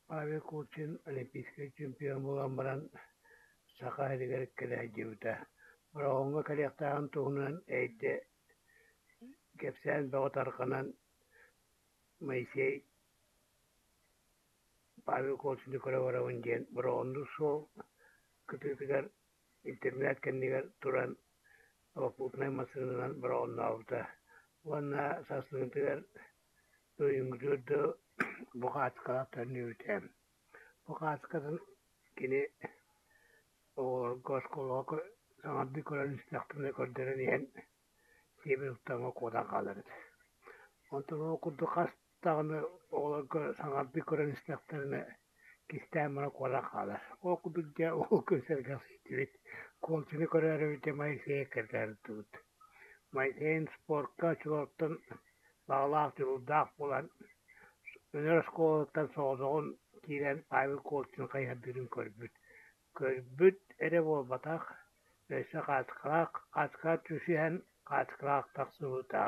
Павел Курчин олимпийскай чемпион буолан баран Саха сиригэр кэлэ сылдьыбыта. Бороҕоҥҥо кэлиэхтээҕин туһунан эйдэ кэпсээн бөҕө тарҕанан Моисей Павел Колчины көрө барабын диэн Бороҕоннуур суол кытыытыгар интернет кэннигэр туран попутнай массыынанан бороҕоннообута уонна сарсыҥҥытыгар Туйунгутугар да бу хаачыкалаах төннүбүтэ. Бу хаачыкатын кини оҕолорго оскуолаҕа саҥардыы көрөн истэхпинэ көрдөрөн иһэн сиэбин устаҥҥа куотан хаалар этэ. Онтон ол курдук хас даҕаны оҕолорго саҥардыы көрөн истэхтэринэ кистээн баран куотан хаалар. Ол курдук дьэ ол күн сэргэхсийдибит. Куолчуну көрөөрүбүт дьэ Моисейы кэргэнтибит. Моисейын спортка чуолтан баҕалаах дьулуурдаах буолан Өнөр оскуолатыттан соҕотоҕун киирэн Павел Колчин хайыһардыырын көрбүт. Көрбүт эрэ буолбатах, өссө хаачыкалаах, хаачыкаҕа түсүһэн хаачыкалаах тахсыбыта.